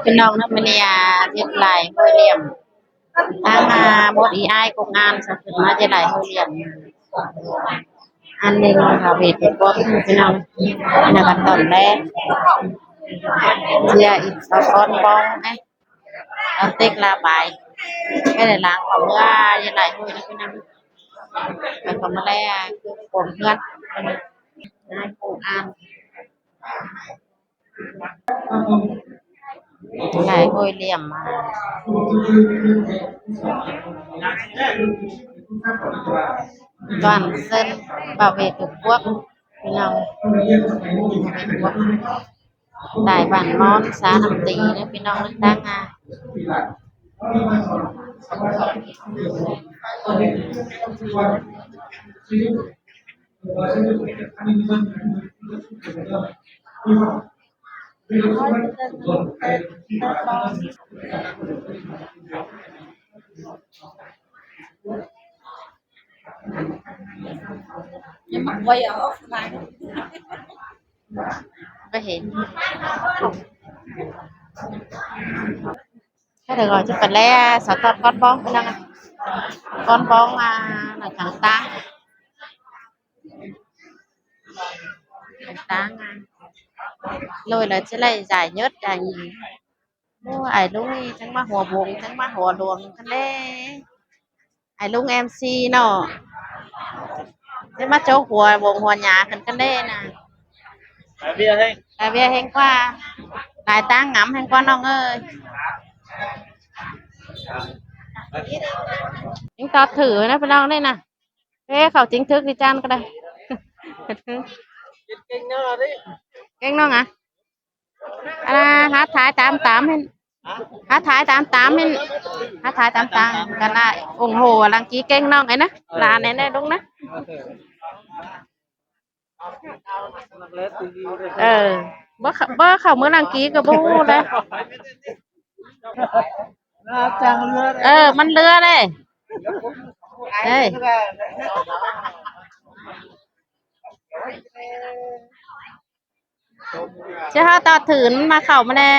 ພີ່ນ້ອງເນາະ ມື້ນີ້ເຮັດລາຍຫ້ວຍຫຼ້ຽມ ທາງ ອ່າ ບົດອີອາຍກົງງານ ສະເພິ່ນມາເຮັດລາຍຫ້ວຍຫຼ້ຽມ ອັນໜຶ່ງເຂົາເຮັດເປັນພວກພີ່ນ້ອງ ໃນຂັ້ນຕອນແລກ ເທື່ອອີກສອງກ້ອນບອງ ເອົາເຕັກລາບາຍ ແລ້ວລາງເຂົ້າເມືອເຮັດລາຍຫ້ວຍນະພີ່ນ້ອງ ແລ້ວກໍມາແລຄືກວມເຮືອນ ນາຍຜູ້ອ່ານ ລາຍຫ້ວຍຫຼ້ຽມມາ ບ້ານເຊີນ ປະເວດທຸກພວກ ພີ່ນ້ອງ ລາຍບ້ານມອນ ສານ້ຳຕີເດີພີ່ນ້ອງ ທາງ ອ່າ ບໍ່ເຫັນ ກໍໄດ້ກໍຈະໄປແລ້ວ ສາວຕອດກ້ອນບ້ອງ ພີ່ນ້ອງ ກ້ອນບ້ອງ ອ່າ ໜ້າກາງຕາ ຕ່າງໆ ໂລຍລະຈະໄດ້ຈ່າຍເງິດຈ່າຍຫຍັງ ໂອ້ ອ້າຍລຸງນີ້ທັງມາຫົວວົງ ທັງມາຫົວຫຼວງກັນເດ້ ອ້າຍລຸງເອັມຊີເນາະ ໄດ້ມາໂຈກຫົວວົງຫົວຫຍ້າກັນກັນເດ້ນະ ຫຼາຍເວຍແຮງ ຫຼາຍເວຍແຮງກວ່າ ຫຼາຍຕາງງຳແຮງກວ່ານ້ອງເອີຍ ຍັງຕອດຖືນະພີ່ນ້ອງນີ້ນະ. ເອີ ເຂົ້າຈິງຖືກດີຈານກໍໄດ້ ເກັ່ງເນາະ ເກັ່ງເນາະ ອະ ອັນນ່າ ຫາຖ່າຍຕາມຕາມເຫັນ ຫາຖ່າຍຕາມຕາມເຫັນ ຫາຖ່າຍຕາມຕາມກັນລະ ໂອ້ໂຫ ລັງກີເກັ່ງນ້ອງເອີຍນະ ຫຼານແນ່ໆ ລຸງນະ ເອີ ບໍ່ເຂົ້າ ບໍ່ເຂົ້າເມືອລັງກີກໍບໍ່ຮູ້ແຫຼະ ເອີ ມັນເຫຼືອເດ້ ເອີຍ ຊິຫາຕາຖືນມາເຂົ້າມາແດ່.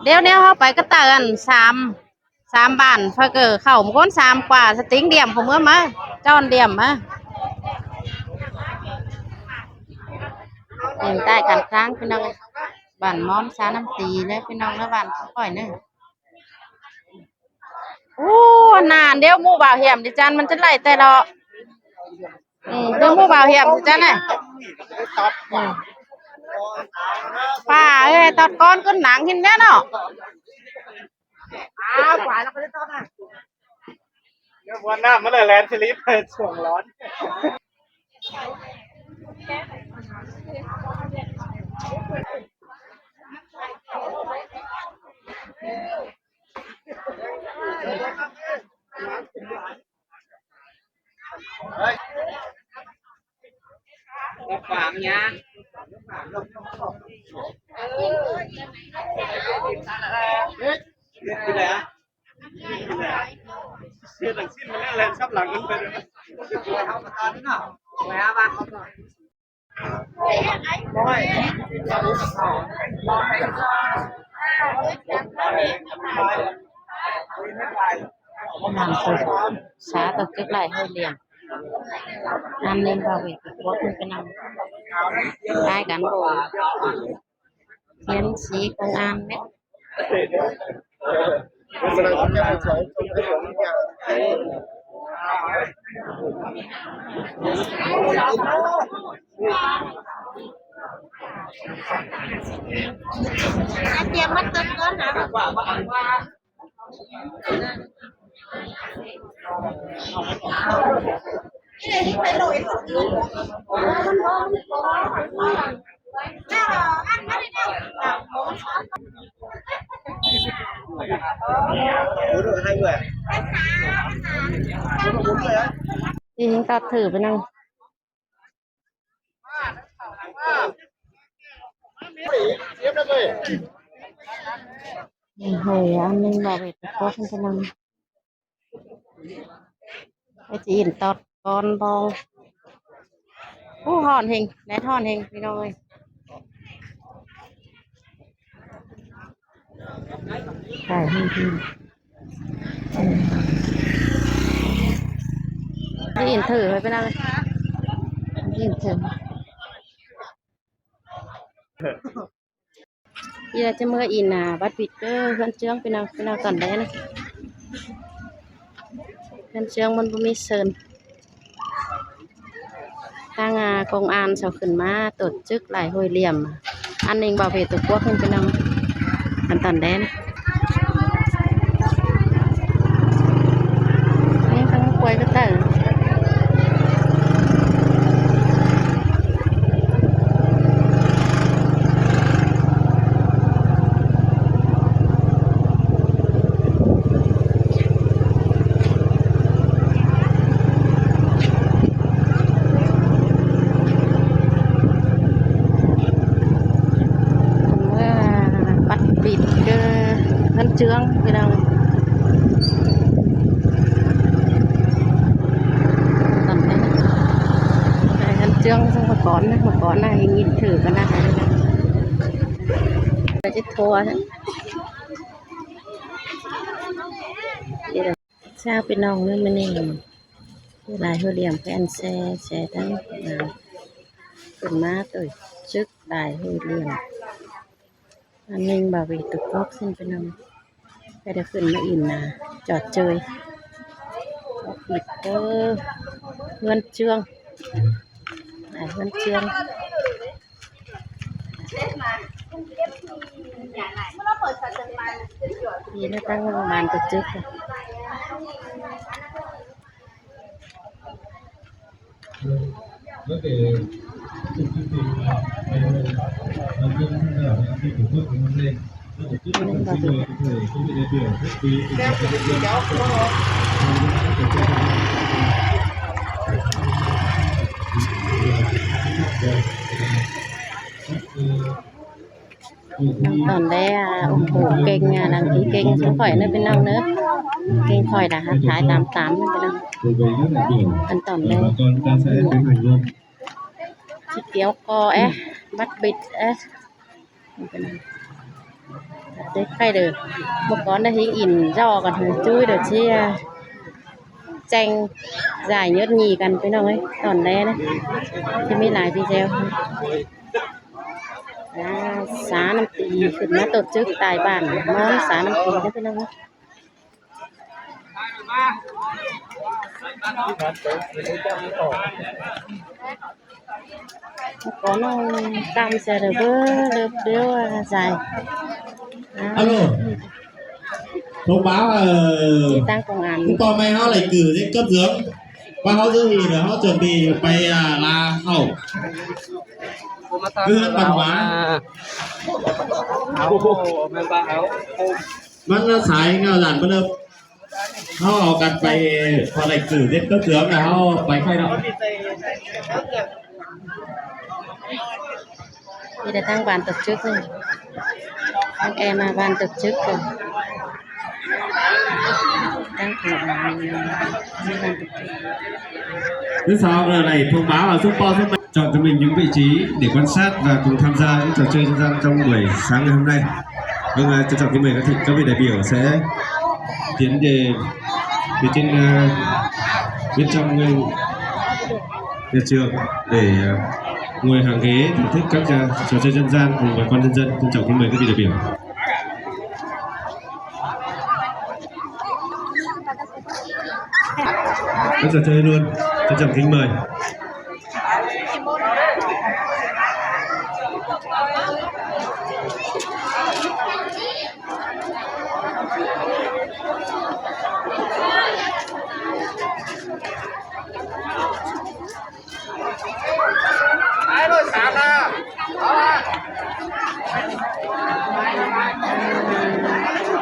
ດຽວແນວເຮົາໄປກະຕາອັນສາມ ສາມບ້ານ ຂ້ອຍກໍເຂົ້າຄົນສາມກວ່າ ສະຕິງດຽມເຂົ້າເມືອມາ ຈ້ອນດຽມມາ ເປັນໃຕ້ກັນທາງພີ່ນ້ອງ ບ້ານມອນຊານ້ຳຕີເດີພີ່ນ້ອງເດີ ບ້ານຂ້ອຍເດີ. ໂອ້ ນານ ດຽວໝູ່ບ່າວຫຽມດິຈັນ ມັນຈະໄລ່ແຕ່ລະ ອືມ ດຽວໝູ່ບ່າວຫຽມດິຈັນນະ ອືມ ປ້າເອີຍ ຕອດກ້ອນຂຶ້ນຫຼັງຫີນແລ້ວເນາະ. ອ້າວ ກວ່າແລ້ວກໍໄດ້ຕອນນະ ດຽວມວນນ້ຳມາເລີຍ ແລນສະລິບ ຊ່ວງຮ້ອນ. ງານສົບຊາວຕະຕຶກຫຼາຍເຮີ້ຍຫຼຽງ ງານເລີນບາເວກ ພວກເພິ່ນໄປນຳ ຄ້າຍກັນບໍ່ ຮຽນສີກົງອ່ານແມ່ນ ຕຽມມາເຕີມກ່ອນນະ. ອີ່ຫຍັງຕັດຖືໄປນຳ. ໂອ້ຍ ອັນໜຶ່ງບໍ່ເຮັດ ກໍເປັນກຳລັງ ໄປຈີນຕອດກ່ອນບໍ່? ໂອ້ ຮ້ອນແຮງ ແດດຮ້ອນແຮງ ພີ່ນ້ອງເອີຍ. ໄດ້ ໄດ້ຍິນຖືໄວ້ເປັນຫຍັງ ໄດ້ຍິນຖື ອີ່ລະຈະເມືອອິນ ອ່າ ບັດບິດເດີ ເຮືອນເຈືອງ ພີ່ນ້ອງ ພີ່ນ້ອງ ຕອນແລງນະ ເຮືອນເຈືອງມັນບໍ່ມີເຊີນ. ທາງ ອ່າ ກົງອານເຂົາຂຶ້ນມາຕົວະຈຶກຫຼາຍຫ້ວຍຫຼ້ຽມ ອັນໜຶ່ງບໍ່ເພດຕົວະພວກຂຶ້ນໄປນຳ ອັນຕອນແດນ ນີ້ທັງຄວາຍກະເຕີ. ເມືອບັດປິດເດີເຮືອນເຈືອງ ພີ່ນ້ອງ. ຕອນນີ້ເຮືອນເຈືອງ ເມື່ອກ່ອນນະ ເມື່ອກ່ອນນະ ເຮັດກິນຖືກັນນະ ໄປຊິໂທ ຊາວພີ່ນ້ອງເອີຍ ມື້ນີ້ຫຼາຍຫົວຫຼ່ຽມ ແຜ່ນແຊ ແຊທັງ ອ່າ ຂຶ້ນມາຕົວະຈຶກຫຼາຍຫົວຫຼ່ຽມ ອັນໜຶ່ງບ່າວວີຕຸກອກຊິນໄປນຳ ແຕ່ໄດ້ຂຶ້ນມາອີກນະ ຈອດເຈີຍ ອອກອີກເດີ ເຮືອນເຈືອງ ຫຼາຍເຮືອນເຈືອງ. ນີ້ນະ ຕັ້ງບ້ານກະຈຶກ ຕອນແລກ ໂອ້ໂຫ ເກັ່ງ ນາງທີ່ເກັ່ງ ເກັ່ງຂ້ອຍເດີພີ່ນ້ອງເດີ ເກັ່ງຂ້ອຍລະ ຖ່າຍຕາມໆ ພີ່ນ້ອງ ອັນຕອນແລກ ຊິກຽວກໍແອ ບັດບິດແອ ເດັກໄປເດີ ເມື່ອກ່ອນໄດ້ເຮັດກິນ ຈອກກັນ ຈູ້ຍເດີເຊຍ ແຈ້ງ ຢາຍຍົດຫຢີກັນ ພີ່ນ້ອງເອີຍ ຕອນແລກນະ ຈະມີຫຼາຍດີເຊວ. ອ່າ ສານ້ຳຕີ ຂຶ້ນມາຕົວະຈຶກຕາຍບ້ານ ມອນສານ້ຳຕີເດີພີ່ນ້ອງເອີຍ. ຂໍນ້ອງຕຳໃສ່ເດີເບີ ເລີບເດີວ່າໃສ່ ອາໂລ ໂທບາ ເອີ ຕັ້ງກອງອານ ຕໍ່ໄປເຮົາໄລ່ກືເດັກກັບເສືອ ວ່າເຮົາຈະເຮັດ ເຮົາຈະໄປ ໄປ ອ່າ ລາເຂົ້າ ເພື່ອປັນຫວາ ເອົາ ແມ່ນວ່າເອົາ ມັນລະສາຍເງົາຫຼານເບິ່ງເດີ ເຮົາເອົາກັນໄປ ພໍໄດ້ກືເດັດກໍເກືອມແລ້ວ ເຮົາໄປໄຄເນາະ. ມີແຕ່ທາງບ້ານຕົກຈຶກນີ້ ທາງແອມາບ້ານຕົກຈຶກກໍ ທາງຂອງ ທາງບ້ານຕົກຈຶກ ຄືສາວເລີຍ ທົ່ວມາວ່າຊຸມພໍ່ຊຸມແມ່ Chọn cho mình những vị trí để quan sát và cùng tham gia những trò chơi dân gian trong buổi sáng ngày hôm nay. Vâng, à, trân trọng kính mời các, các vị đại biểu sẽ tiến về phía trên, à, bên trong, à, nhà trường để, à, ngồi hàng ghế thưởng thức các, à, trò chơi dân gian cùng bà con nhân dân. Trân trọng kính mời các vị đại biểu. Các trò chơi luôn. Trân trọng kính mời.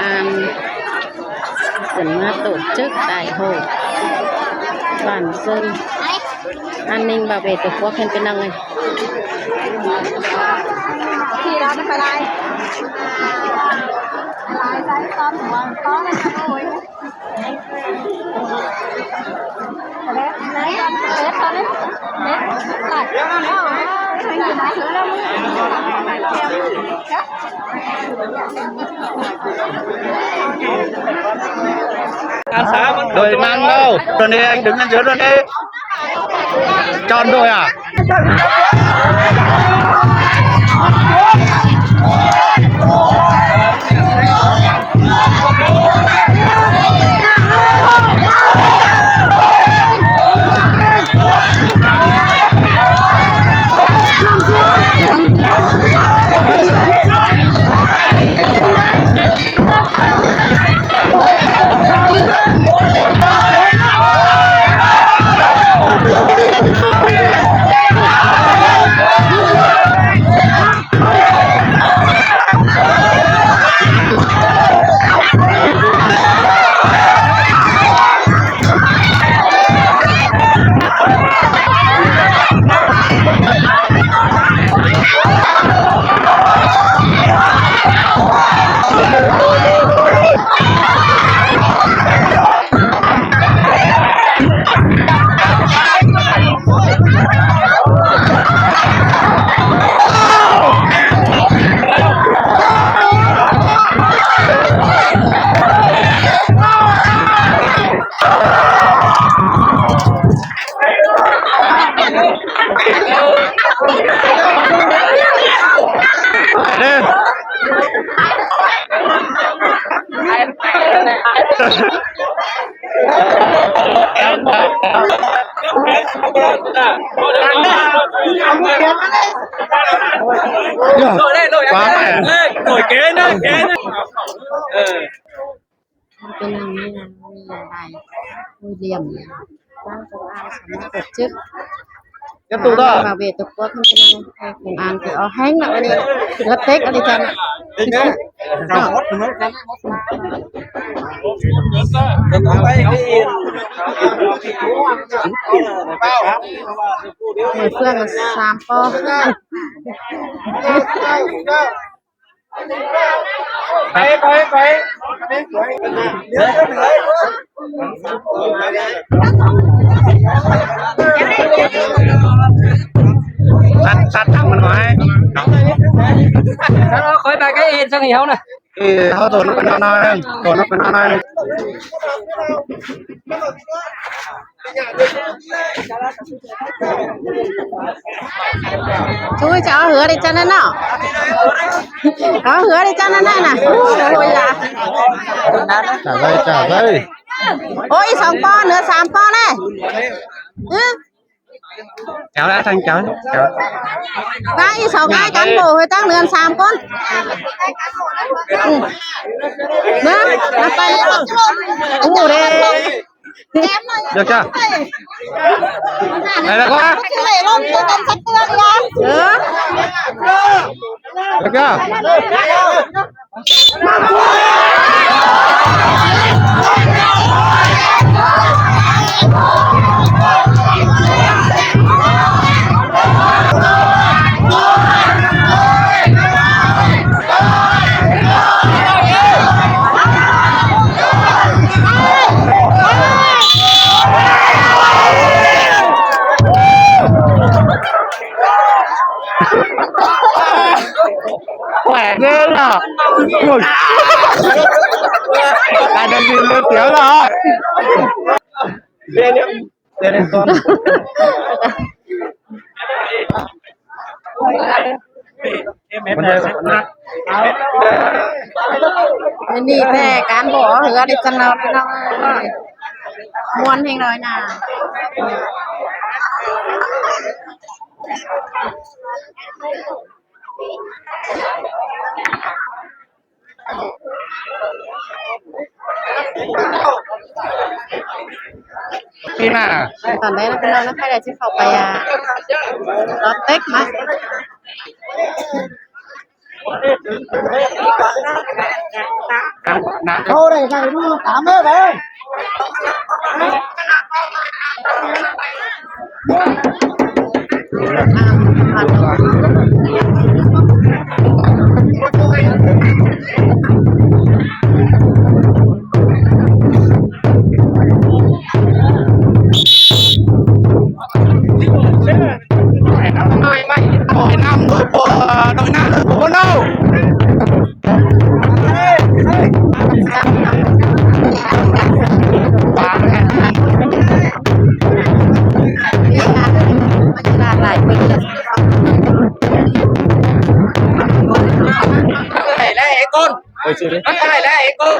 ອັນ ເພິ່ນມາໂຕະຈຶກຕາຍໂຫດ ບ້ານເຊິ່ງ ອັນໜຶ່ງບາເວຕົວພວກເພິ່ນໄປນັ່ງເລີຍ. ທີ່ເຮົາໄປລາຍ ລາຍໃສ່ຕອນຫົວ ຕອນນັ້ນ ໂອ້ຍ. ໂດຍນາງເວົ້າໂດນເອງ ດຶງເງິນເດືອນໂດນເອງ ຈອນໂດຍອ່ະ. ໂດຍເກນ ໂດຍເກນ ເອີ. ເປັນຫຍັງມີຫຍັງ ມີຫຼາຍໆ ໂອ້ຍ ຫຼຽມ ຕັ້ງຕົວອ່ານສຳນັກກົດຈຶກ ຈະຕູດອ ມາເວຕົວກວດ ມັນເປັນຫຍັງ ເປັນອ່ານ ຄືເອົາແຮງນະ ອັນນີ້ ເຫຼືອເຕັກ ອັນນີ້ຈັນ ເຕັກເດ້ ເນາະ ເມືອເຟືອງສາມປໍ. ໄປ ໄປ ໄປ ຕັດ ຕັດທາງມັນໄວ້ ເອົາ ຂ້ອຍໄປໃກ້ເອັນສັກເຮົານະ ເອີ ເຮົາໂຕນຳກັນໜ້ອຍໜຶ່ງ ໂຕນຳກັນໜ້ອຍໜຶ່ງ. ໂອ້ຍ ຈະເອົາເຮືອໄດ້ຈັ່ງນັ້ນເນາະ ເອົາເຮືອໄດ້ຈັ່ງນັ້ນນະ ໂອ້ຍ ໂອ້ຍ ຢ່າ ຈ້າໄວ້ ຈ້າໄວ້ ໂອ້ຍ ສອງປໍ ເຫຼືອສາມປໍແລ້ວ ອື ເຈົ້າລະ ທາງເຈົ້າ ເຈົ້າ ນາງອີກສອງອ້າຍກັນ ໂອ້ຍ ຕັ້ງເຮືອນສາມຄົນ ອື ນາງ ນາງໄປ ໂອ້ເດ້. ເດີຈ້າ ໄປແລ້ວກໍ ເອີ ເດີຈ້າ. ແປກເດີລະ ກາຍເປັນເສືອລະ. ອັນນີ້ແພ້ການບໍ່ເຮືອເດ້ ຈັ່ງເນາະ ພີ່ນ້ອງເອີຍ ມ່ວນແຮງເນາະນາ. ປີໜ້າ ຕອນໃດນະ ພີ່ນ້ອງນະ ໃຜໄດ້ຊິເຂົ້າໄປ ອ່າ ລອດເຕັກມາ. ເຂົ້າໄດ້ ໄດ້ ຕາມເດີ ໄປ. ອ່າ ຜ່ານ ນ້ອຍໄມ້ ນ້ອຍນ້ຳ ນ້ອຍບໍ່ ນ້ອຍນ້ຳ ນ້ອຍບໍ່ເນົາ. ຫຼາຍຄົນ ໄດ້ແລ້ວເອກົນ ໄປຊື່ເດ້ ໄດ້ແລ້ວເອກົນ.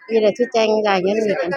ນີ້ແຫຼະ ຊິແຈ້ງຈ່າຍເງິນນີ້ກັນ.